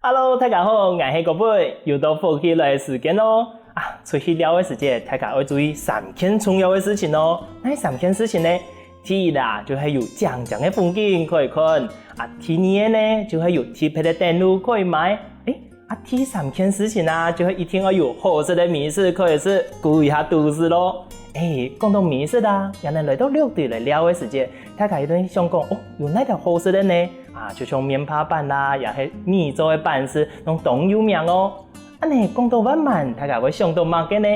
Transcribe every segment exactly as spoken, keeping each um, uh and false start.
Hello，大家好，𠊎係葛飛，又到福氣來个時間囉。啊，出去尞个時節，大家愛注意三件重要个事情哦。哪三件事情呢？第一啦，就係有靚靚个風景可以看。啊，第二个呢，就係有特別个等路可以買。誒，啊，第三件事情啊，就係一定愛有好食个美食可以食，顧一下肚屎囉。誒，講到美食啊，𠊎等來到六堆來尞个時節，大家一定想講，哦，有哪兜好食个呢？ 啊，就像面帕粄啦，也係米做个粄絲，攏當有名哦。恁呢講到萬巒，大家會想到麼个呢？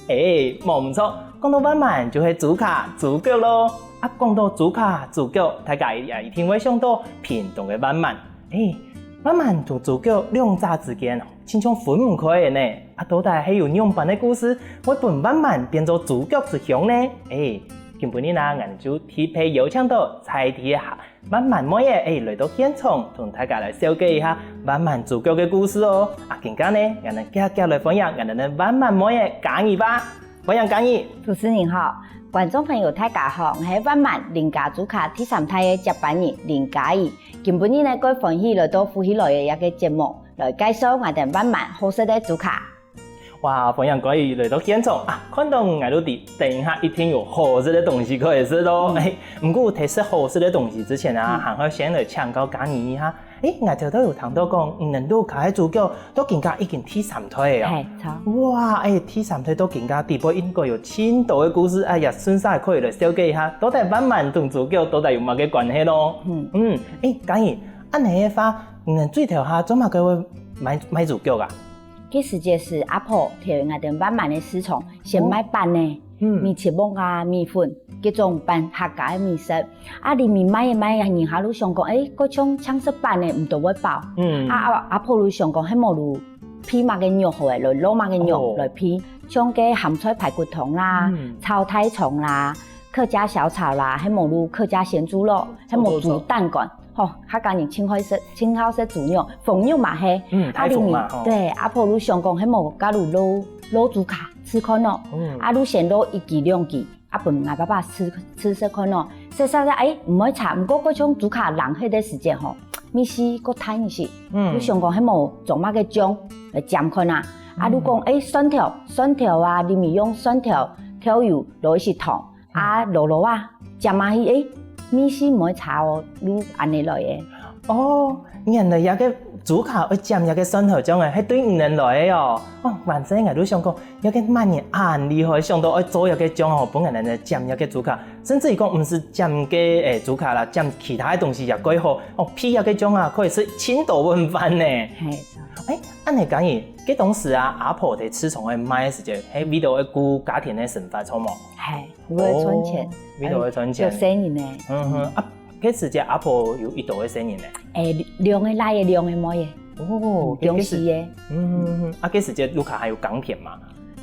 誒，無毋著，講到萬巒就係豬跤、豬腳囉。啊，講到豬跤、豬腳，大家也一定會想到屏東个萬巒。誒，萬巒同豬腳兩者之間，親像分毋開个呢。啊，到底係有仰般个故事，會分萬巒變做豬腳之鄉呢？誒，今晡日啊，𠊎就特別邀請到在地个客 萬巒妹仔，誒，來到現場，同大家來紹介一下萬巒豬腳个故事哦。啊，今下呢，𠊎等遽遽來歡迎𠊎等个萬巒妹仔嘉怡吧。歡迎嘉怡。主持人好，觀眾朋友大家好，𠊎係萬巒林家豬跤第三代个接班人林嘉怡。今晡日呢，蓋歡喜來到福氣來个這个節目，來介紹𠊎等萬巒好食个豬跤。 哇，歡迎嘉怡來到現場啊！看到𠊎就知，等一下一定有好食个東西可以食囉。嗯。誒，毋過在食好食个東西之前啊，嗯。還愛先來請教嘉怡一下。誒，𠊎頭頭有聽到講，你等屋下个豬腳到今下已經第三代了哦。係，著。哇，誒，第三代到今下，底背應該有盡多个故事，哎呀，順續可以來紹介一下，到底萬巒同豬腳到底有麼个關係囉？嗯。嗯，誒，嘉怡，恁呢个話，你等最頭下做麼个會賣，賣豬腳啊？ 該時節係阿婆在𠊎等萬巒个市場先賣粄仔，哦。嗯。米篩目啊、米粉，該種粄客家个美食。啊，裡面賣仔賣仔，人客就想講，誒，該像淨食粄仔，毋多會飽。嗯。啊，啊，阿婆就想講，係無就配麼个肉好咧，來滷麼个肉，哦。來配，像該鹹菜排骨湯啦，嗯。炒大腸啦，客家小炒啦，係無就客家鹹豬肉，係無就豬膽肝。 吼，客家人盡好食，盡好食豬肉，封肉嘛係。嗯，啊，大腸嘛，吼。裡面，對，阿婆就想講，係無加入滷，滷豬跤試看囉。嗯。啊，就先滷一支兩支，啊，分𠊎爸爸試，試食看囉。食食食，誒，毋會差，毋過該像豬跤冷忒个時節吼，味緒過淡一息。嗯。就想講，係無裝麼个醬來沾看啊。啊，就講，嗯。誒，蒜頭，蒜頭啊，裡面用蒜頭、豆油滷一息湯， 啊，滷滷啊，沾下去，誒，味緒毋會差哦，就恁呢來个。哦，原來這个豬跤愛沾這个蒜頭醬仔，係對你等來个哦。哦，反正𠊎就想講，這个麼人恁厲害，想到愛做這个醬哦，分𠊎等來沾這个豬跤。甚至於講，毋使沾該，誒，豬跤啦，沾其他个東西也蓋好。哦，配這个醬啊，可以食盡多碗飯呢。係。誒，恁呢嘉怡，該當時啊，阿婆在市場愛賣个時節，係為著愛顧家庭个生活，著無？係。 為著賺錢。哦，為著愛賺錢。嗯，有細人呢。嗯哼，啊，該時節阿婆有幾多个細人呢？誒，兩个倈仔，兩个妹仔。哦，嗯，該，該時，兩四个。嗯哼哼，啊，該時節屋下還有耕田嗎？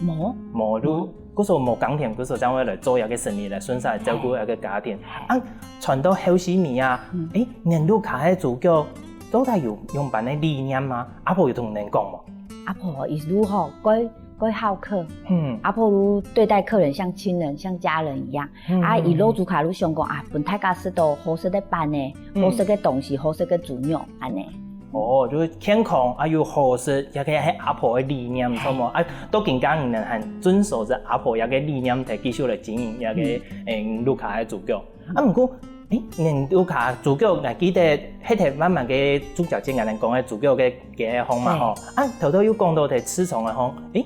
無。無，就，無。故所無耕田，故所正會來做這个生理，來順續來照顧這个家庭。係。啊，傳到後尾啊，嗯。誒，你屋下个豬腳到底有仰般个理念嗎？阿婆有同你講無？阿婆一路吼，蓋，蓋好客。嗯。阿婆就對待客人像親人、像家人一樣。 嗯，啊，佢滷豬跤就想講啊，分大家食到好食个粄仔，嗯。好食个東西，好食个豬肉，恁呢。哦，就係健康，啊，又好食，這个係阿婆个理念，係無？啊，到今下你等還遵守著阿婆這个理念，在繼續來經營這个，嗯。誒，屋下个豬腳。啊，毋過，誒，你屋下豬腳，𠊎記得，該个慢慢个豬腳節，𠊎等講个豬腳个，个項目吼。係。啊，頭頭有講到在市場个項，誒，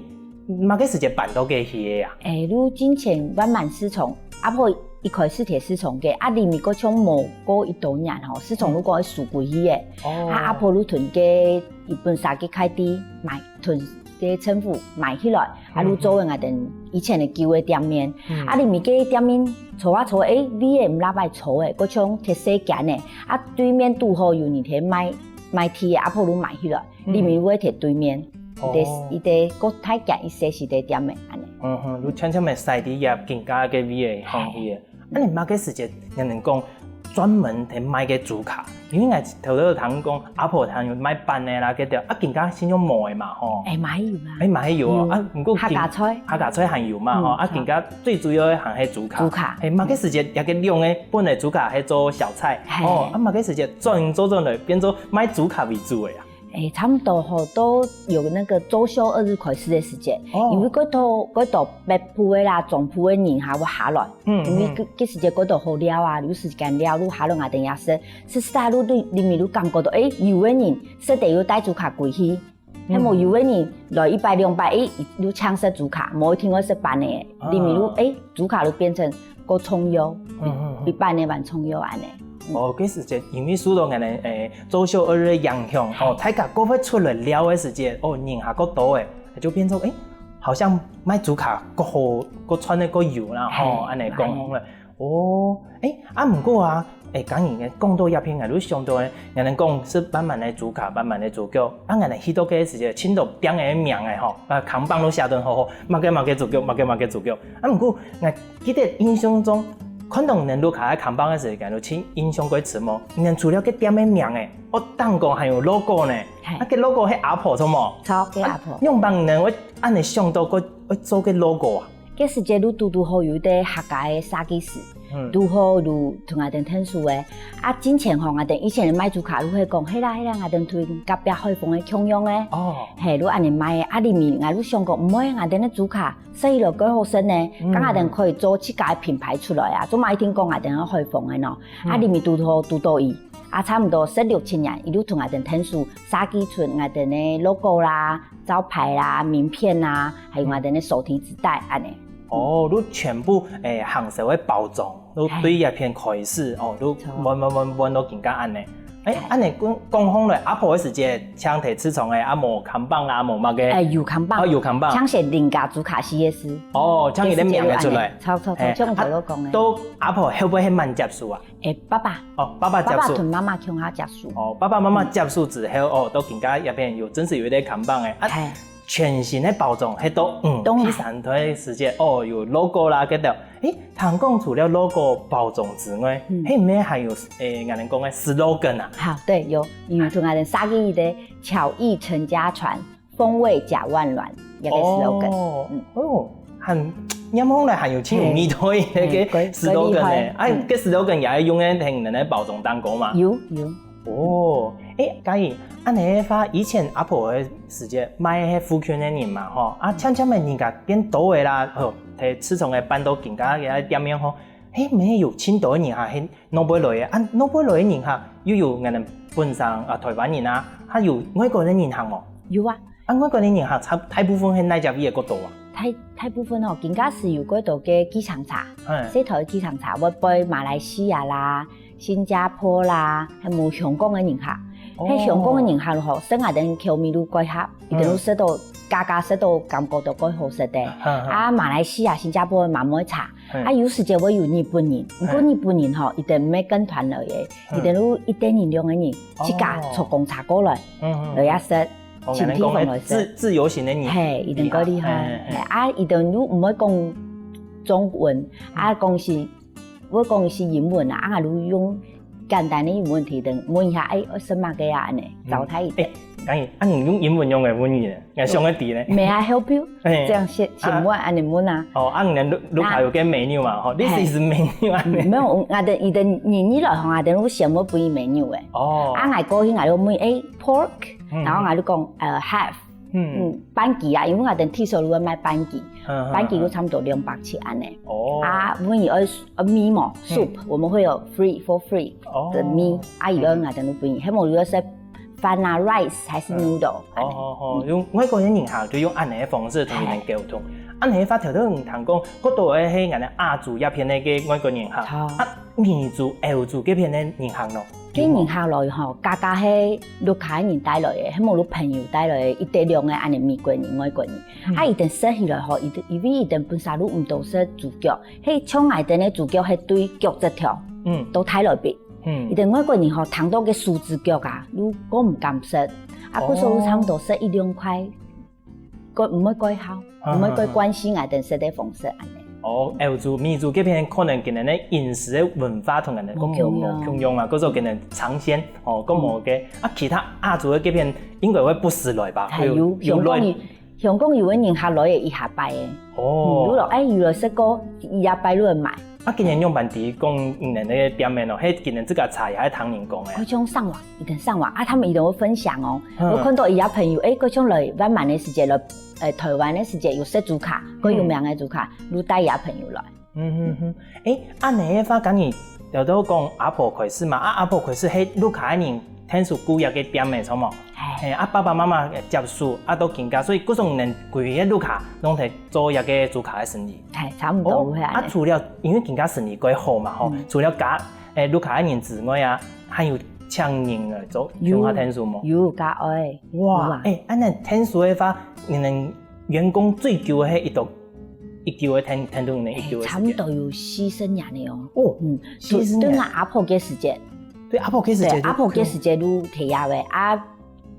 麼个時節搬到該去个啊？誒，就進前萬巒市場，阿婆一開始在市場个，啊，裡面過像無過幾多年吼，市場就講愛收歸去个。哦。啊，阿婆就同該一本社个契弟買，同該政府買起來，啊，嗯，就做為𠊎等以前个舊个店面。嗯。啊，裡面个店面坐啊坐，誒，位仔毋罅擺坐个，過像忒細間个，啊，對面堵好有人在賣，賣地个，阿婆就買起來。 嗯。裡面會在對面，哦。一个，一个較大間一些時个店个，恁呢。嗯哼，就漸漸个徙離這今下个位个方向。係。恁呢麼个時節，人講專門在賣个豬跤，因為𠊎頭頭聽講阿婆還有賣粄仔啦，該兜，啊，今下先有賣个嘛，吼。誒，嘛有啦。誒，嘛有哦，有。啊，毋過今，客家菜。客家菜還有嘛，吼，嗯，啊，著。今下最主要个還係豬跤。豬跤。誒，麼个時節，這个兩个本來豬跤係做小菜，係。哦，啊，麼个時節轉做轉來變做賣豬跤為主个啊？誒，差毋多吼，都有那個週休二日開始个時節，哦。因為蓋多，蓋多北部个啦、中部个人哈會下來，嗯，因為該，嗯。該時節蓋多好尞啊，有時間尞，就下來𠊎兜也食，食食下就，就，裡面就感覺到，誒，有个人食得有帶豬腳歸去， 嗯。係無有个人來一擺兩擺，誒，就淨食豬腳，無一定愛食粄仔，啊。裡面就，誒，豬腳就變成个重要，嗯，嗯，嗯。比粄仔還重要恁仔。嗯。哦，該時節因為受到𠊎兜，誒，週休二日个影響，哦，大家較會出來尞个時節，哦，人客較多誒，就變成，誒，好像賣豬腳較好，較賺得較有啦，吼，哦，恁仔講。哦，誒，啊，毋過啊， 誒，剛剛講到這片，𠊎就想到誒，𠊎兜講係滿滿个豬腳，滿滿个豬腳。啊，𠊎兜去到該時節，盡多店仔个名仔吼，啊，看板都寫得好好，麼个麼个豬腳，麼个麼个豬腳。啊，毋過𠊎記得印象中，看到𠊎兜屋下个看板个時間，就盡印象蓋深哦。𠊎兜除了該店个名仔，哦，頂高還有logo呢。嘿。啊，該logo係阿婆著無？著，該阿婆。啊，仰般𠊎兜會恁仔想到，會，會做該logo啊？ 該時節就堵堵好有一個客家个設計師，嗯。堵好就同𠊎兜𢯭手誒。啊，進前吼，𠊎兜以前賣豬腳就會講，係啦，係啦，𠊎兜同隔壁海豐个共樣誒。哦。嘿，就恁仔賣誒。啊，裡面𠊎就想講，毋會，𠊎兜个豬腳食起來蓋好食呢，嗯。該𠊎兜可以做自家个品牌出來啊，做麼一定講𠊎兜係海豐个喏。啊，嗯。裡面堵好堵到佢，啊，差毋多十六七年，佢就同𠊎兜𢯭手設計出𠊎兜个logo啦、 招牌啦、名片啦，還有𠊎兜个手提紙袋恁仔。哦，就全部，誒，行銷个包裝，就對這片開始，哦，就換換換換到今下恁仔。誒，恁仔講，講起來，阿婆个時節，像在市場个，啊，無看板啦，無麼个。誒，有看板。哦，有看板。像寫林家豬腳四个字。哦，像佢个名仔出來。著，著，著，誒，像頭先講个。啊，到阿婆後背係麼人接手啊？ 誒，爸爸。哦，爸爸接手。爸爸同媽媽共下接手。哦，爸爸媽媽接手之後，哦，到今下這片有，真實有一個看板誒。啊，嘿。全新个包裝，係到，嗯，當然。第三代个時節，哦，有logo啦，該兜。誒，聽講除了logo包裝之外，嗯。係毋係還有，誒，𠊎兜講个slogan啊？好，對，有，有同𠊎兜設計个巧藝陳家傳， 風味甲萬巒，這個slogan。哦，嗯。哦，還，念起來還有盡有味道个，嘿，該slogan呢。嘿，蓋，蓋厲害。哎，嗯。該slogan也愛用在𠊎兜个包裝當中嘛？有，有。哦，誒，嘉怡，恁仔个話，以前阿婆个時節賣係附近个人嘛，吼，啊，漸漸个人家變多个啦，吼，在市場个搬到今下个店面吼，係毋係有盡多个人客係外背來个，啊，外背來个人客又有𠊎兜本省啊，台灣人啊，還有外國个人客無？有啊。 啊，外國个人客差，大部分係哪隻位个較多啊？大，大部分吼，今下係有幾多个計程車，嘿。細台个計程車會載馬來西亞啦、新加坡啦，還有香港个人客。哦。該香港个人客吼，食𠊎兜口味就蓋合，嗯。佢兜就食到，家家食到感覺到蓋好食个。嗯，嗯。啊，馬來西亞、新加坡个嘛無差，嘿。啊，有時節會有日本人，毋過嘿。日本人吼，佢兜毋係跟團來个，嗯。佢兜就一兜人、兩個人，自家坐公車過來，哦。嗯，嗯，嗯。來這食。 哦，尋地方來食。𠊎兜講个自，自由行个人。嘿，佢兜蓋厲害。嘿，嘿，嘿。嘿，啊，佢兜又毋會講中文，嗯。啊，講係，會講係英文啊，啊，就用簡單个英文同佢兜問一下，哎，愛食麼个啊，恁仔，嗯。招待佢兜。哎，哎，啊，你用英文仰般問佢呢？𠊎想愛知呢。May I help you？嘿。這樣先，先問，啊。恁仔問啊。哦，啊，你看，你看有個menu嘛，吼，this is menu啊。嘿。沒有，𠊎兜，佢兜，你，你來吼，𠊎兜就先會分你menu个。哦。啊，𠊎過去，𠊎就問，哎，pork？ 嗯。然後𠊎就講，呃，half，嗯。嗯，半支啊，因為𠊎兜地所就會賣半支，嗯，嗯，半支就差不多兩百七恁仔。哦。啊，因為愛，呃，meal嘛，嗯。Soup，我們會有free，for free的meal，哦。啊，佢愛𠊎兜就分佢，係無就愛食飯啊，rice還係noodle，嗯。恁仔。哦，哦，哦，嗯。用外國个人客就用恁仔个方式同佢兜溝通。哦。恁仔个話頭頭你聽講，較多个係𠊎兜亞洲這片个外國人客。好。啊， 美洲、歐洲該片个人客咯。該人客來吼，家家係屋下个人帶來个，係無就朋友帶來个，一兜兩個恁仔美國人、外國人。嗯。啊，佢兜食起來吼，佢兜，因為佢兜本身就毋多食豬腳，係像𠊎兜个豬腳係對腳趾頭，嗯。到大腿忒。嗯。佢兜外國人吼，聽到該手指腳啊，就過毋敢食。啊，哦。故所就差不多食一兩塊。 蓋，毋會蓋好，啊，毋會蓋慣勢𠊎兜食个方式恁仔。哦，歐洲、美洲該片可能佢兜个飲食个文化同𠊎兜無共樣。無共樣啊，故所佢兜嚐鮮，哦，較無个。嗯。啊，其他亞洲个該片應該會不時來吧？還有，有，有來。香港有，香港有个人客來个一下擺个。哦。嗯，有來，哎，有來食過，一下擺就會買。啊，今年仰般知講你等个店个哦，係今年自家查也係聽人講个？佢像上網，一定上網啊，他們一定會分享哦。嗯。我看到一些朋友，誒，佢像來萬巒个時節，來，呃，台灣个時節有食豬跤，嗯。佢有名个豬跤，就帶一些朋友來。嗯哼哼，誒，恁呢个話，剛你有都講阿婆開始嘛，啊，阿婆開始係屋下个人𢯭手顧這个店个，著無？嘿。嘿，啊，爸爸媽媽接手，啊，到今下，所以故所你等歸个屋下，攏在做這个豬跤个生意。嘿，差不多哦，係恁呢。啊，除了，因為今下生意蓋好嘛，吼，嗯。除了家，誒，屋下个人之外啊，還有請人來做，有，共下𢯭手無？有，加愛。哇，有啊。誒，恁呢𢯭手个話，你等員工最久个係一多，一久个𢯭，𢯭手呢，一久个時間？誒，差不多有四十年了哦。哦，嗯，四十年。對，對𠊎阿婆个時節。對阿婆个時節就，對，阿婆个時節就提下个，啊，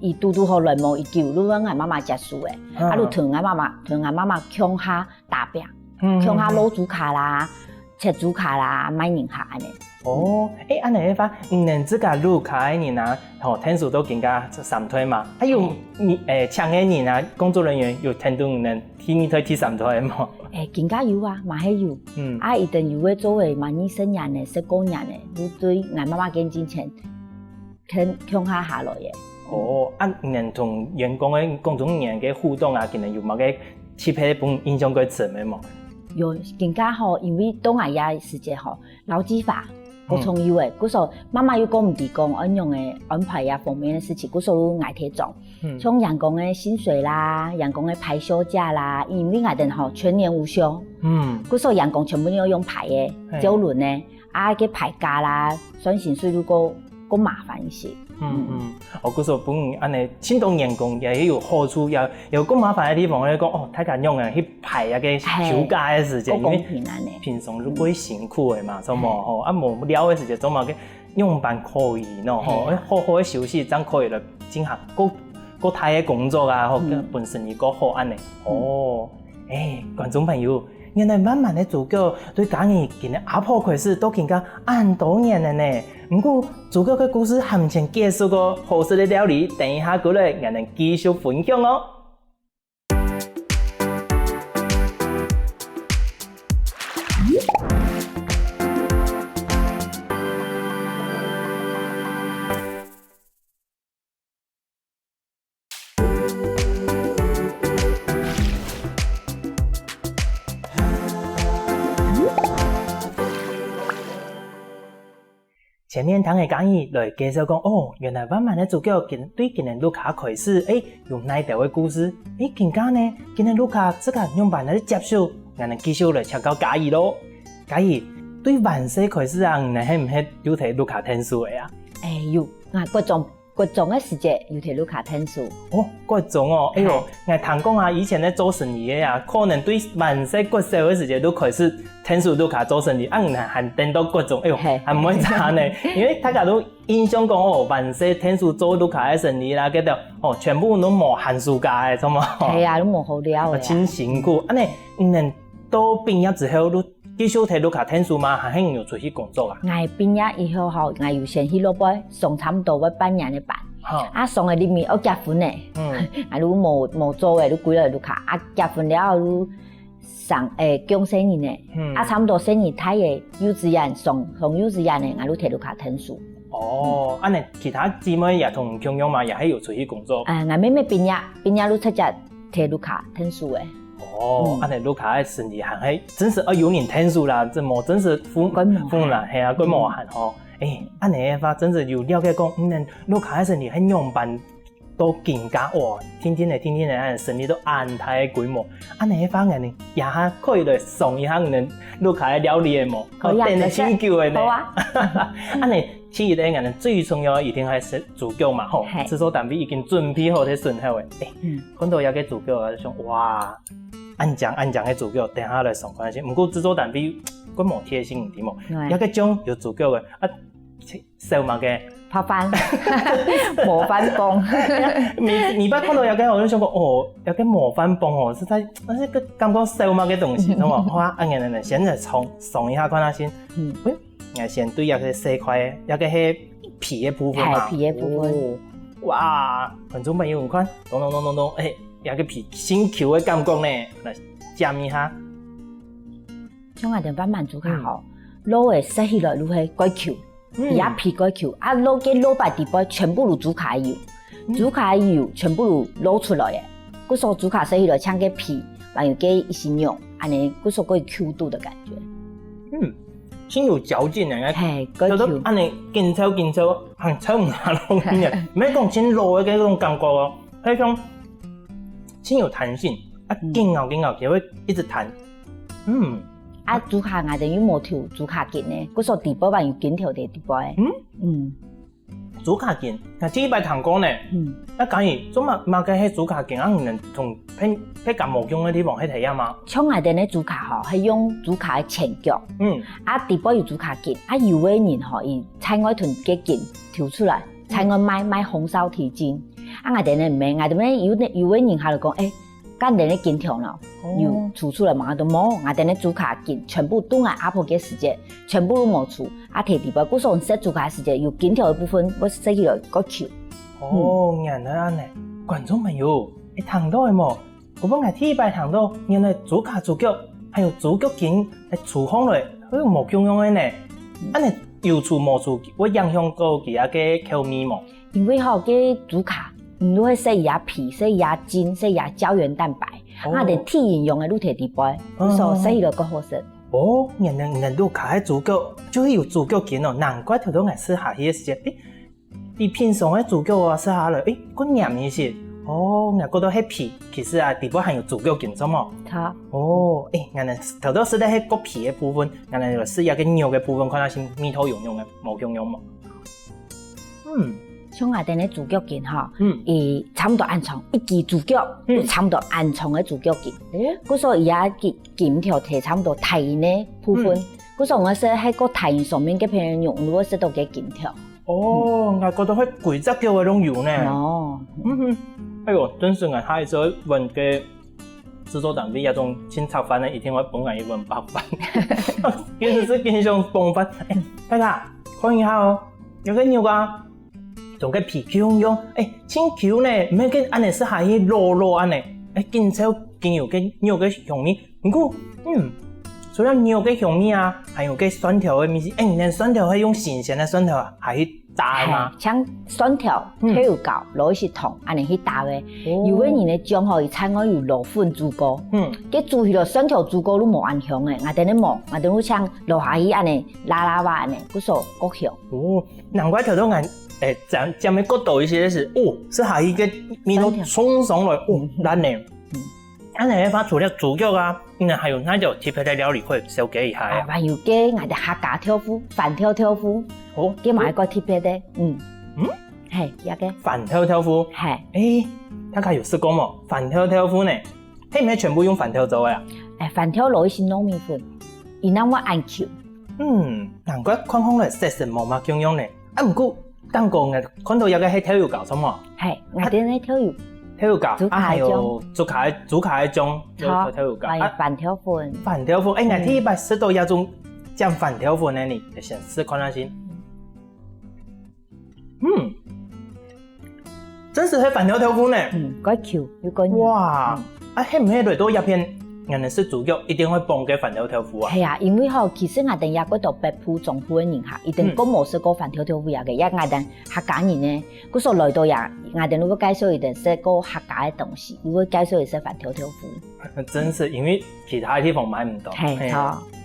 佢堵堵好來無幾久，就分𠊎媽媽接手个，啊。啊，就同𠊎媽媽，同𠊎媽媽共下打拚，嗯，共下挼豬跤啦，嗯，切豬跤啦，賣人客恁呢。哦，誒，恁呢个話，你等自家屋下个人啊，吼，𢯭手到今下三代嘛，還有，嘿。你，誒，請个人啊，工作人員有𢯭手你等 第二代、第三代个無？誒，今下有啊，嘛係有。嗯。啊，一定有个做个嘛，二十年个、十過年个，就對𠊎媽媽跟進前，共，共下下來个。哦，啊，你等同員工个工作人員个互動啊，佢等有麼个特別分你印象蓋深个無？有，今下吼，因為到𠊎這時節吼， 老紀化，嗯。過重要个，故所媽媽又過毋知講仰般个安排這方面个事情，故所就𠊎在做。嗯。像員工个薪水啦，員工个排休假啦，因為𠊎等吼全年無休，嗯。故所員工全部要用排个，嘿。週輪个，啊，該排假啦，算薪水就過，過麻煩一些。嗯，嗯。哦，故所分你恁呢，盡多員工也有好處，也，也有過麻煩个地方，就講，哦，大家用个去 排該个休假个時間，嘿，因為過公平恁呢。平常就過辛苦个嘛，嗯。著無？嘿。吼，啊，無尞个時間，做麼个仰般可以喏？吼，嘿啊。好好个休息，正可以來進行過，過大个工作啊，吼，嗯。分生意過好恁呢。嗯。哦，誒，觀眾朋友，原來萬巒个豬腳對嘉義今个阿婆開始到今下恁多年了呢。毋過，豬腳个故事還吂結束哦，好食个料理，等一下過來，𠊎等繼續分享哦。 前面聽个嘉義來介紹講，哦，原來萬巒个豬腳今，對今年屋下開始，誒，有哪兜个故事。誒，今下呢，今年屋下自家仰般來接手，𠊎等繼續來請教嘉義咯。嘉義，對還細開始啊，你係毋係有在屋下𢯭手个啊？誒，有，𠊎國中，國中个時節有在屋下𢯭手。哦，國中哦，哎喲，嘿。𠊎聽講啊，以前个做生意个啊，可能對還細國小个時節就開始 𢯭手屋下做生意，啊，你還，還等到國中，哎喲，嘿。還毋會差呢。因為大家都印象講哦，還細𢯭手做屋下个生意啦，該兜哦，全部都無寒暑假个，著無？係啊，都無好尞个啊。哦，真辛苦。恁呢，你等到畢業之後，都繼續在屋下𢯭手嗎？還係有出去工作啊？𠊎畢業以後吼，𠊎有先去落背，上差不多會半年个班。好。啊，上个入面愛結婚呢，嗯。啊，都無，無做个，都歸來屋下。啊，結婚了後，都 上，誒，降細人呢，嗯。啊，差不多細人大个幼稚園，上，上幼稚園呢，𠊎就在屋下𢯭手。哦，恁呢其他姊妹也同你共樣嘛，也係有出去工作？啊，𠊎妹妹畢業，畢業就直接在屋下𢯭手个。哦，嗯。恁呢屋下个生意還係真係愛有人𢯭手啦，這無真係分，蓋無閒。分啦，係啊，蓋無閒吼。嗯。誒，恁呢个話，真係有了解講，嗯，屋下个生意係仰般 到今下，哇，定定仔，定定仔，恁生意都恁大个規模。恁呢个話，𠊎等這下可以來嚐一下你等屋下个料理个無？可以啊，𠊎等了真久个呢。好啊。恁呢，第一个，𠊎等最重要个一定還係豬腳嘛，吼。嘿。製作單位已經準備好在身後个。誒，嗯。看到這个豬腳啊，就想，哇，恁靚恁靚个豬腳，等下來嚐看先。毋過製作單位，蓋無貼心，對無？對。這个醬有豬腳个，啊， 燒麼个？白飯。無飯飯。每，每擺看到這个，𠊎就想講，哦，這个無飯飯哦，實在，但係个感覺燒麼个東西，懂無？哇，恁樣恁樣，先來嚐，嚐一下看下先。嗯。誒，𠊎先對這个細塊，這个係皮个部分嘛。係，皮个部分。哦，哇，觀眾朋友，你看，咚咚咚咚咚，誒，這个皮，新Q个感覺呢，來，夾一下。像𠊎等慢慢煮較好。嗯。滷个食起來就係蓋Q，嗯。也皮蓋Q，啊，滷个滷擺底背全部都豬腳个油，嗯。豬腳个油全部都滷出來个，故所豬腳食起來像个皮，還有个一息肉，恁呢，故所个Q度个感覺。嗯，真有嚼勁呢，嘿，蓋Q。就係恁呢緊摷緊摷，還摷毋下落去呢，毋係講真滷个該種感覺哦，係像真有彈性，啊，嗯。緊咬緊咬，佢會一直彈。嗯。啊，豬腳𠊎等又無調豬腳筋呢，故所底背還有筋條在底背。嗯。嗯。豬腳筋，𠊎第一擺聽過呢。嗯。啊，假如做麼，麼个係豬腳筋，啊，毋能同別，別个無共个地方係一樣嗎？像𠊎等个豬腳吼，係用豬腳个前腳。嗯。啊，底背有豬腳筋，啊，有个人吼，佢在外同个筋抽出來，在外賣，賣紅燒蹄筋。啊，𠊎等个毋係，𠊎等个有，有个人下來講，欸， 該你等个筋條呢？哦。有抽出來無？𠊎都無，𠊎等个豬腳筋全部到𠊎阿婆个時節，全部都無抽，啊，忒底背，故所食豬腳个時節，有筋條个部分，會食起來較Q。哦，嗯。原來恁呢。觀眾朋友，你聽到个無？𠊎本來第一擺聽到，原來豬腳、豬腳，還有豬腳筋，係抽䟘來，還有無共樣个呢。嗯。恁呢有抽無抽，會影響到佢个口味無？ 因為吼，該豬腳，你就係食佢个皮，食佢个筋，食佢个膠原蛋白，哦。啊，連鐵營養个就在底背，嗯。故所食起來較好食。哦，原來，原來豬腳个豬腳，就係有豬腳筋哦，難怪頭頭𠊎食下去个時節，欸，比平常个豬腳啊食下來，欸，較黏一息。哦，𠊎覺得係皮，其實啊，底背還有豬腳筋，著無？著。哦，欸，𠊎等頭頭食个係割皮个部分，𠊎等來食一下該肉个部分，看下先味道有樣个，無共樣無？ 嗯。像𠊎等个豬腳筋吼，嗯。佢差毋多恁長，一支豬腳，嗯。就差毋多恁長个豬腳筋。哦。故所佢个筋，筋條係差毋多大人个部分。嗯。故所𠊎食係較大人上面个朋友，你會食到該筋條。哦，嗯。𠊎覺得係歸隻腳个都有呢。哦。嗯哼。哎喲，真係𠊎下一次問个 製作單位這種清炒飯呢，一定會分𠊎一碗白飯。真係經常傍飯。欸，大家看一下哦，這個肉啊，同該皮共樣，欸，真Q呢，毋係該恁呢食下去老老恁呢，欸，緊摷緊有該肉个香味。毋過，嗯，除了肉个香味啊，還有該蒜頭个味緒。欸，你等蒜頭係用新鮮个蒜頭啊，還係 炸个嘛。係，像蒜頭、嗯。豆油膏，落一息糖，恁呢去炸个。哦。有个人个醬吼，佢在外有落粉煮過。嗯。該煮起來蒜頭煮過就無恁香个，𠊎等个無，𠊎等个像落下去恁呢，拉拉哇恁呢，故所較香。哦，難怪頭頭𠊎，欸，尖，尖个角度一息時，哦，食下去个味道衝上來，哦，嗯。爛呢。嗯。恁呢个話，除了豬腳啊，你等還有哪兜特別个料理可以紹介一下啊？啊，還有个，𠊎等客家豆腐，番豆豆腐。哦。該嘛係較特別个，嗯。嗯？係，這個。番豆豆腐？係。欸，大家有食過無？番豆豆腐呢？係毋係全部用番豆做个啊？欸，番豆落一息糯米粉，佢正會恁Q。嗯，難怪看起來色澤無麼共樣呢。啊，毋過，頂高𠊎看到這個係豆油膏，著無？係，𠊎等个豆油。豆油膏，豬腳个醬。啊，還有豬腳个，豬腳个醬，著，還有豆油膏。還有番豆粉。啊，番豆粉，欸，𠊎第一擺食到這種，嗯。這樣番豆粉个呢，你先試看下先。嗯，真係係番豆豆腐呢。嗯，較Q，又較軟。哇，嗯。啊，係毋係來到這片，𠊎等食豬腳一定會傍該番豆豆腐啊？係啊，因為吼，其實𠊎等這個到北部、中部个人哈，一定，嗯。較無食過番豆豆腐這個，也𠊎等客家人呢，故所來到這，𠊎等就會介紹佢等食過客家个東西，又會介紹佢食番豆豆腐。真係，因為 其他个地方買毋到。係，嘿。著。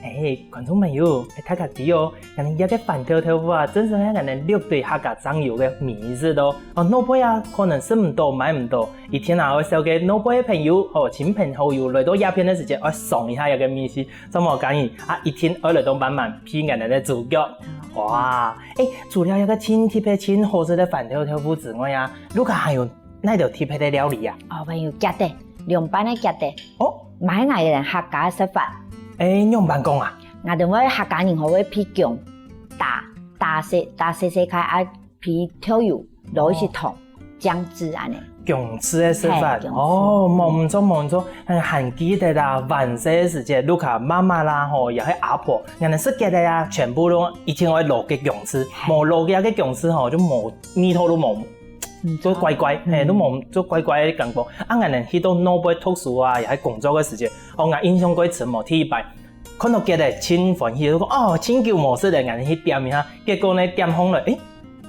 欸，觀眾朋友，欸，大家知哦，𠊎等這個番豆豆腐啊，真係係𠊎等六堆客家正有个美食哦。哦，外背啊，可能食毋到、買毋到，一定啊，愛紹介外背个朋友，吼，親朋好友來到這片个時節，愛嚐一下這個美食，做麼个呢？啊，一定愛來到滿滿鼻𠊎等个豬腳。哇，欸，除了這個真特別、真好食个番豆豆腐之外啊，屋下還有 哪兜特別个料理啊？哦，還有雞蛋，涼拌个雞蛋。哦。嘛係𠊎等客家个食法。欸，仰般講啊？𠊎等會客家人吼會皮薑，打，打細，打細細塊，啊，皮豆油，落一息糖，哦。醬汁恁呢。薑絲个食法。係，薑絲。哦，無毋著，無毋著。嗯，還記得啦，還細个時節，屋下媽媽啦，吼，也係阿婆，𠊎等食雞蛋啊，全部都一定愛落該薑絲，係。無落該个薑絲吼，就無味道都無。 嗯，就怪怪，嗯。嘿，都無，就怪怪个感覺。啊，𠊎等去到外背讀書啊，也係工作个時節，哦，𠊎印象蓋深哦，第一擺，看到佢个盡歡喜，就講：「哦，盡久無食了，𠊎等去點一下。」結果呢，點上來，誒，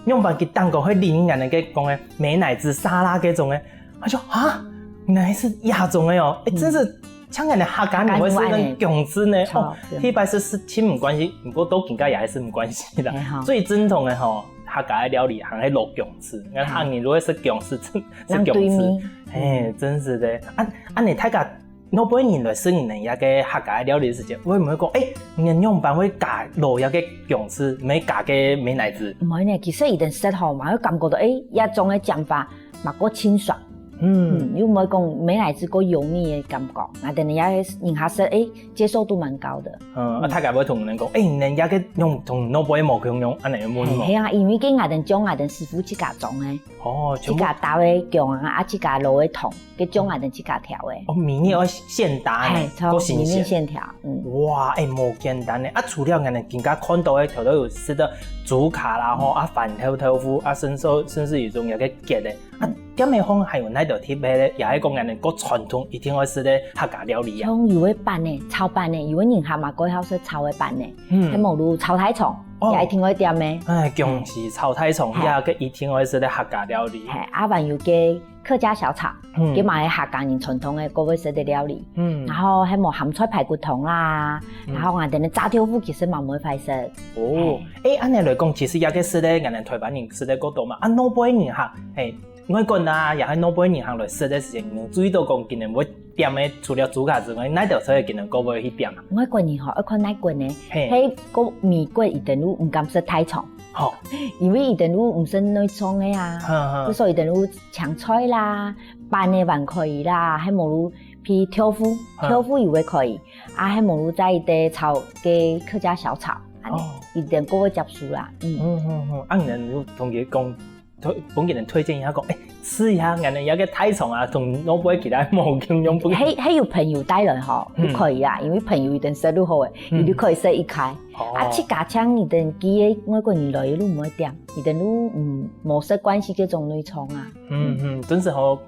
仰般佢當講會淋𠊎等个講个美乃滋沙拉該種个，佢就：「啊，原來係這種个哦！」誒，真係像𠊎等客家人會食个薑絲呢。哦，第一擺食係盡毋慣勢，毋過到今下也係毋慣勢啦。最正統个吼，客家个料理還係落薑絲。𠊎客人如果食薑絲，真食薑絲，嘿，真係个。啊，恁樣大家 外背人來食你等這个客家个料理个時節，會毋會講：「誒，你等仰般會加落這个薑絲，毋係加个美乃滋？」毋會呢，其實佢等食吼，嘛會感覺到，誒，這種个講法嘛較清爽。嗯，又毋會講美乃滋較油膩个感覺。啊，等於這个人客食，誒，接受度蠻高的。嗯，啊，大家會同你等講：「誒，你等這个用同外背無共樣，恁樣問無？」係啊，因為該𠊎等將𠊎等師傅自家種个，哦，自家打个薑啊，啊，自家落个糖。 个薑啊，等自家調个。哦，米粉愛現打呢，嘿，錯，夠新鮮。米粉現調，嗯。哇，誒，無簡單呢。啊，除了𠊎等今下看到个頭頭有食到豬腳啦，吼，啊，番豆豆腐，啊，甚至甚至有種有个結个。啊，店个方還有哪兜特別个，也係講𠊎等較傳統一定愛食个客家料理啊？像有个粄呢，炒粄呢，有个人客嘛較好食炒个粄呢，嗯，還無如炒大腸，哦，也一定愛點个。誒，薑絲炒大腸，嘿，也个一定愛食个客家料理。嘿，啊，還有个 客家小炒，嗯，佢嘛係客家人傳統个較會食个料理。嗯，然後還有鹹菜排骨湯啦，嗯，然後啊，等等炸豆腐其實嘛毋會壞食。哦，誒，恁樣來講，其實這个食个，𠊎等台灣人食个較多嘛，啊，外背人客，誒，外國啊，也係外背人客來食个時節，你有注意到講，佢等會點个，除了豬腳之外，哪兜菜佢等較會去點啊？外國人吼，愛看哪國呢？嘿，係个美國佢等就毋敢食大腸。 吼，因為佢等就毋食內臟个啊，所以佢等就青菜啦，粄个還可以啦，還無就譬如豆腐，豆腐又會可以，啊，還無就再一个炒个客家小炒，恁樣，佢等較會接受啦，嗯。嗯嗯嗯，啊，你等就同佢講，推，分佢等推薦一下，講，誒，試一下，𠊎等這个大腸啊，同外背其他無共樣。係，係有朋友帶來吼，就可以啦，因為朋友佢等食就好个，佢就可以食一開。 啊，自家請佢等幾个外國人來，佢就毋會點，佢等就，嗯，無食慣勢這種內臟啊。嗯嗯，真係吼，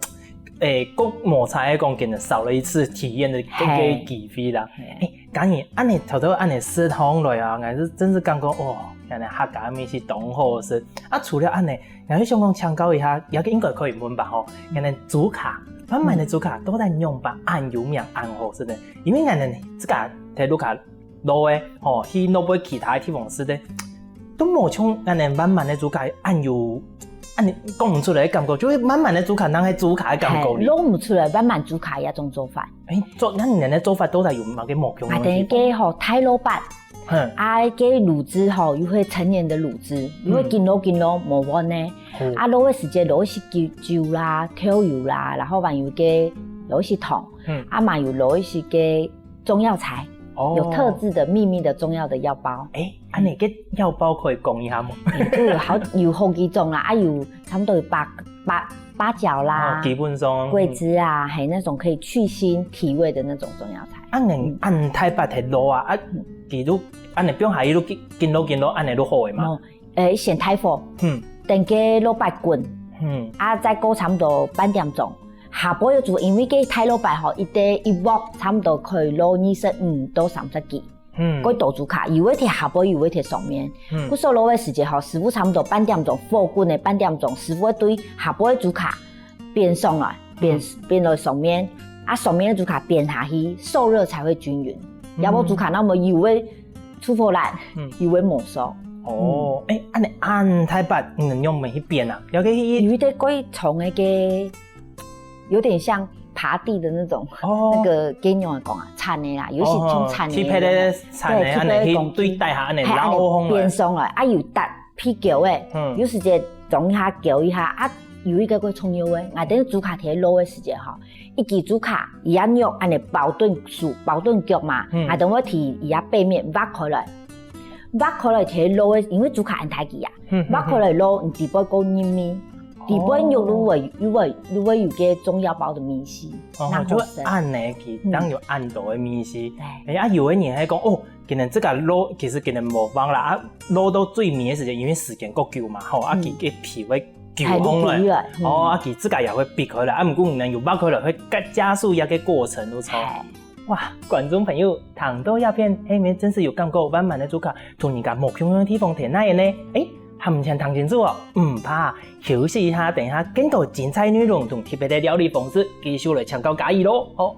誒，較無彩个講，佢等少了一次體驗个，个機會啦。誒，嘉怡，恁樣頭頭恁樣食上來啊，𠊎係真係感覺，哦，原來客家个味緒當好食。啊，除了恁樣，𠊎係想講請教一下，這个應該可以問吧吼，原來豬腳，滿滿个豬腳，到底仰般恁有名恁好食呢？因為𠊎等自家在屋下 老个，吼，去外背其他个地方食个，都無像恁樣滿滿个豬腳恁有，恁樣講毋出來个感覺，就係滿滿个豬腳，正係豬腳个感覺哩。係，講毋出來滿滿豬腳這種做法。誒，做，該你等个做法到底有麼个無共樣个地方？啊，等於个吼，大滷肉，嗯，啊，个滷汁吼，又係陳年个滷汁，又會緊滷緊滷，無換个。啊，滷个時節落一息酒，酒啦、豆油啦，然後還有个落一息糖，嗯，啊，嘛有落一息个 中藥材，哦，有特製的秘密的中藥的藥包。誒，恁樣个藥包可以講一下無？誒，就有好，有好幾種啦，啊，有差不多有八，八，八角啦，哦，基本上，桂枝啊，還有那種可以去腥提味的那種中藥材。啊，恁，恁大包个滷啊，啊，佢就恁樣放下去就緊，緊滷緊滷，恁樣就好个嘛。哦，誒，先大火，嗯，等个滷肉滾，嗯，啊，再過差不多半點鐘， 下背个豬，因為个大滷肉吼，一垤一鑊差不多可以滷二十五到三十斤。嗯，該多豬腳，有个忒下背，有个忒上面。嗯，故所滷个時節吼，師傅差不多半點鐘，火滾个半點鐘，師傅會對下背个豬腳煸上來，煸，嗯，煸到上面，啊，上面个豬腳煸下去，受熱才會均勻。嗯，要不豬腳那麼油會出火瀾，嗯，油會無熟。哦，嗯，誒，恁樣恁大包，你用麼个去煸啊？要去，有一个蓋長个个 有點像耙地的那種，哦，那個，該仰般講啊，鏟个啦，有一息像鏟个一樣啊。哦，特別个鏟个，對，恁樣去對底下恁樣撈上來。嘿，恁樣煸上來，啊，有搭皮狗个，嗯，有時節裝一下狗一下，啊，有一个較重要个，𠊎等豬腳忒滷个時節吼，一支豬腳，佢个肉恁樣包等手，包等腳嘛，嗯，𠊎等會提佢个背面挖開來，挖開來忒滷个，因為豬腳恁大支啊，嗯，嗯，嗯，挖開來滷，你底背較入味。 底背肉就會，就會，就會有个中藥包个味緒，哦，正好食。就恁樣，佢當有恁多个味緒。嗯。對。誒，啊，有个人還講，哦，今日這个滷，其實今日無放啦，啊，滷到最尾个時間，因為時間較久嘛，吼，啊，嗯，佢个皮會揪開來，係，就揪開來，嗯。哦，啊，佢自家也會必開來，啊，毋過你有剝開來，會加，加速一个過程，就錯。係。哇，觀眾朋友，聽到這片，係毋係真係有感覺萬巒个豬跤同人家無共樣个地方在哪位呢？欸，還毋曾聽清楚哦，毋怕，休息一下，等一下更多精彩內容同特別个料理方式，繼續來請教嘉怡囉。好。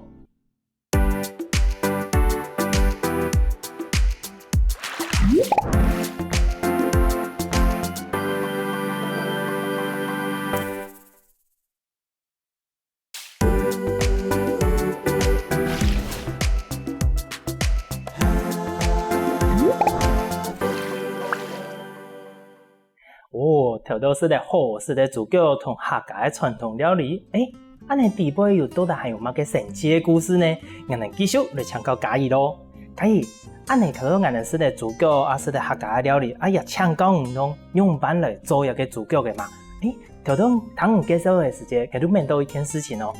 哦，頭到食著好食个豬腳同客家个傳統料理，欸，恁仔底背又到底還有麼个神奇个故事呢？𠊎等繼續來請教嘉怡囉。嘉怡，恁仔頭到𠊎等食著豬腳啊，食著客家个料理，啊也請教你講仰般來做這个豬腳个嘛？欸，頭到聽你介紹个時節，𠊎就愐到一件事情哦。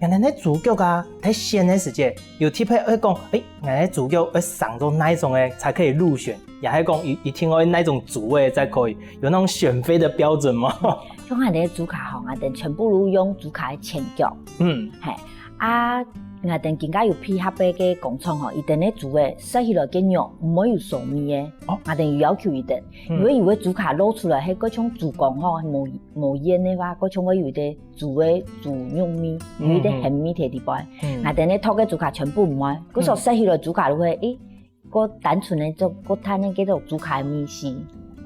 𠊎等个豬腳啊，在選个時節，有特別愛講，欸，𠊎个豬腳愛生做哪種个才可以入選，也係講一，一定愛哪種豬个才可以，有那種選妃的標準嗎？像𠊎等个豬跤吼，𠊎等全部都用豬跤个前腳。嗯。係，啊，𠊎等今下有配合个工廠吼，佢等个豬个食起來个肉毋會有臊味个。哦。𠊎等有要求佢等，嗯。因為有个豬跤露出來，係該像豬公吼，無，無煙个話，該像會有一個 豬个豬肉味，有一個鹹味在裡背。嗯。𠊎等个剁个豬跤全部毋愛，故所食起來豬跤就會，欸，較單純个做，較淡个該種豬跤个味緒。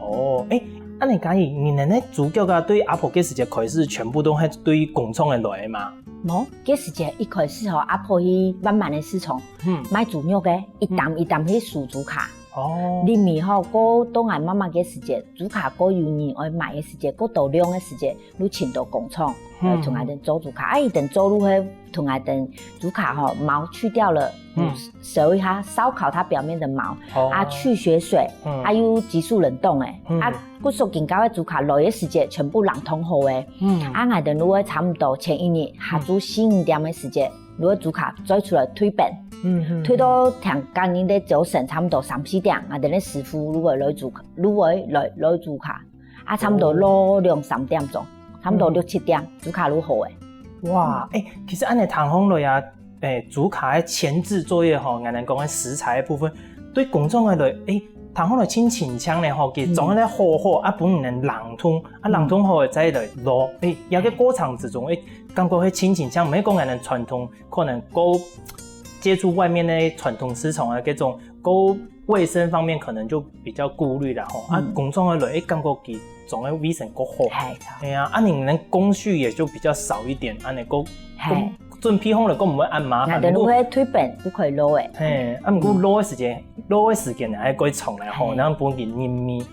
哦，欸，恁仔嘉怡，你等个豬腳啊，對阿婆該時節開始全部都係對工廠个來个嘛？無，該時節一開始吼，阿婆去萬巒个市場，嗯。賣豬肉个，一擔一擔去收豬跤。 哦。入面吼，過到𠊎媽媽个時節，豬跤過有人愛買个時節，過多量个時節，就請到工廠，嗯。來同𠊎等做豬跤。啊，佢等做就係同𠊎等豬跤吼，毛去掉了，嗯。燒一下，燒烤它表面的毛，哦。啊，去血水，嗯。啊，又急速冷凍个，嗯。啊，故所今下个豬跤來个時節，全部冷凍好个。嗯。啊，𠊎等就會差不多前一日，下晝四五點个時節， 就會豬跤載出來退冰。嗯，嗯，退到天光日个朝晨差不多三四點，𠊎等个師傅就會來豬，就會來，來豬跤。啊，差不多落兩三點鐘，差不多六七點，豬跤就好个。哇，欸，其實恁仔聽下來啊，欸，豬跤个前置作業吼，𠊎等講个食材个部分，對工廠个來，欸，聽下來盡親像呢吼，佢裝个好好，啊，分人冷凍，啊，冷凍好再來滷，欸，這個過程之中，欸，感覺會盡親像，毋係講𠊎等傳統 可能較接觸外面个傳統市場啊，該種較衛生方面可能就比較顧慮啦吼。啊，嗯。工廠个來，欸，感覺佢裝个衛生較好。係，係。係啊，啊，你們工序也就比較少一點，恁仔較，係。準備好了，較毋會恁麻煩。𠊎等就會退冰，就可以滷个。係，啊，毋過滷个時間，滷个時間還較長咧吼，嗯。然後分佢入味。欸，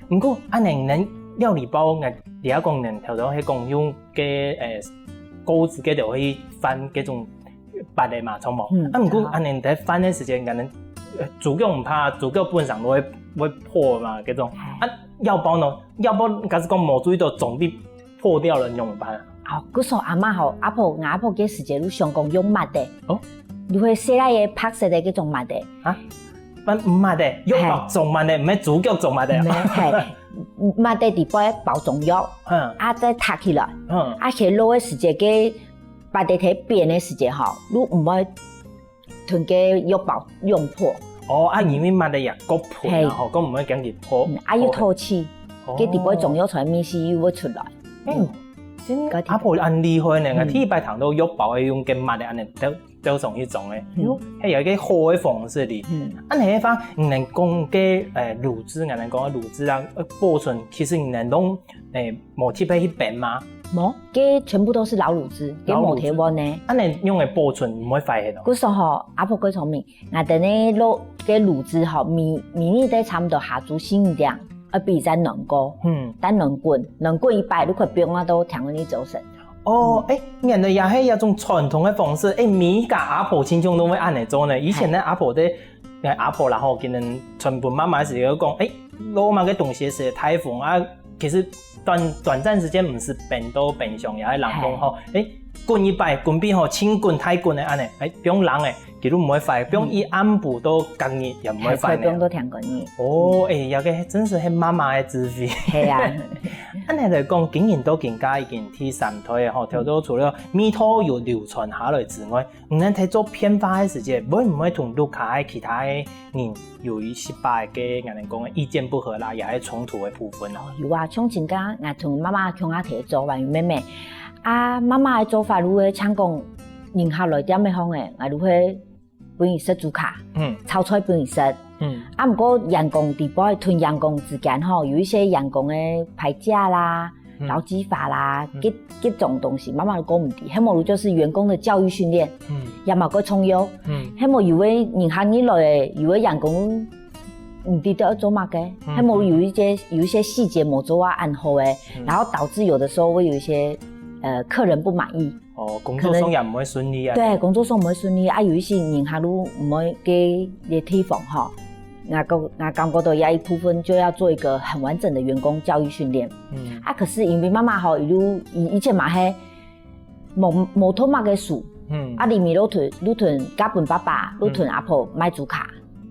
嗯。毋過恁仔，你等料理包，𠊎這下講你等頭頭係講用該，欸，鉤仔該條去翻該種 粄仔嘛，著無？嗯，啊，毋過恁仔你在翻个時間，可能，呃，豬腳毋怕，豬腳本身都會，會破嘛，該種。啊，腰包呢？腰包假使講無注意到，總被破掉了，你怎麼辦啊？哦，故所阿嬤吼，阿婆，𠊎阿婆該時節就想講用抹个。哦。就會洗來个白色个該種抹个。啊？抹，抹个，腰包裝抹个，毋係豬腳裝抹个啊。毋係，係，抹个底背包裝藥，嗯。啊，再䌈起來。嗯。啊，去滷个時節，該 白底底扁个時節吼，就毋會同个藥包用破。哦，啊，因為抹个也較薄啦，係。吼，較毋會驚佢破。嗯，啊，又透氣，哦。該底背中藥材味緒又會出來。嗯，真，該阿婆恁厲害呢，嗯。𠊎第一擺聽到藥包會用該抹个恁仔兜，兜上去裝个。嗯。喲，係有一個好个方式哩。嗯。啊，你个話，你能講个，呃，滷汁，你能講个滷汁啊，呃，保存，其實你能用，欸，無特別去冰嗎？無，該全部都是老滷汁，該無忒溫个。老滷汁。啊，你用个保存毋會壞忒哦？故所吼，阿婆較聰明，𠊎等个滷，該滷汁吼，每，每日都差不多下晝四五點，愛分佢再暖過。嗯。再暖滾，暖滾一擺，你可以放啊到天光日朝晨。哦，嗯。欸，原來也係一種傳統个方式。欸，每一家阿婆親像都會恁仔做呢。以前呢，係。阿婆在 𠊎阿婆啦吼，佢等傳分媽媽个時節就講，欸，滷麼个東西係大風啊，其實短，短暫時間毋使冰到冰箱，也係冷凍吼。係。欸，滾一擺，滾比吼，盡滾大滾个恁呢，哎，放冷个，佢都毋會壞，放一暗晡到隔日也毋會壞呢。係，放到天光日。哦，哎，這个真係係媽媽个智慧。係啊。恁呢來講，經營到今下已經第三代个吼，頭先除了味道有流傳下來之外，你等在做變化个時節，會毋會同屋下个其他个人有一些把个，𠊎等講个意見不合啦，也係衝突个部分啊？有啊，像今下，𠊎同媽媽共下在做，還有妹妹。啊，媽媽个做法就會像講，人客來店仔項个，𠊎就會分佢食豬腳，嗯。炒菜分佢食。嗯。啊，毋過員工底背，同員工之間吼，有一些員工个排假啦，嗯。勞基法啦，嗯。各，各種東西，媽媽都顧毋得。還無就是員工个教育訓練，嗯。也嘛較重要。嗯。還無有个人客入來个，有个員工毋知道愛做麼个，嗯。還無有一些，有一些細節無做啊，恁好个，嗯。然後導致有的時候會有一些，呃，客人不滿意。哦，工作上也毋會順利啊。可能，對，工作上毋會順利啊，有一些人客就毋會該个地方吼。𠊎感，𠊎感覺到這一部分就要做一個很完整的員工教育訓練。嗯。啊，可是因為媽媽吼，佢就，佢以前嘛係無，無讀麼个書，嗯。啊，裡面就同，就同嫁分爸爸，就同阿婆賣豬腳，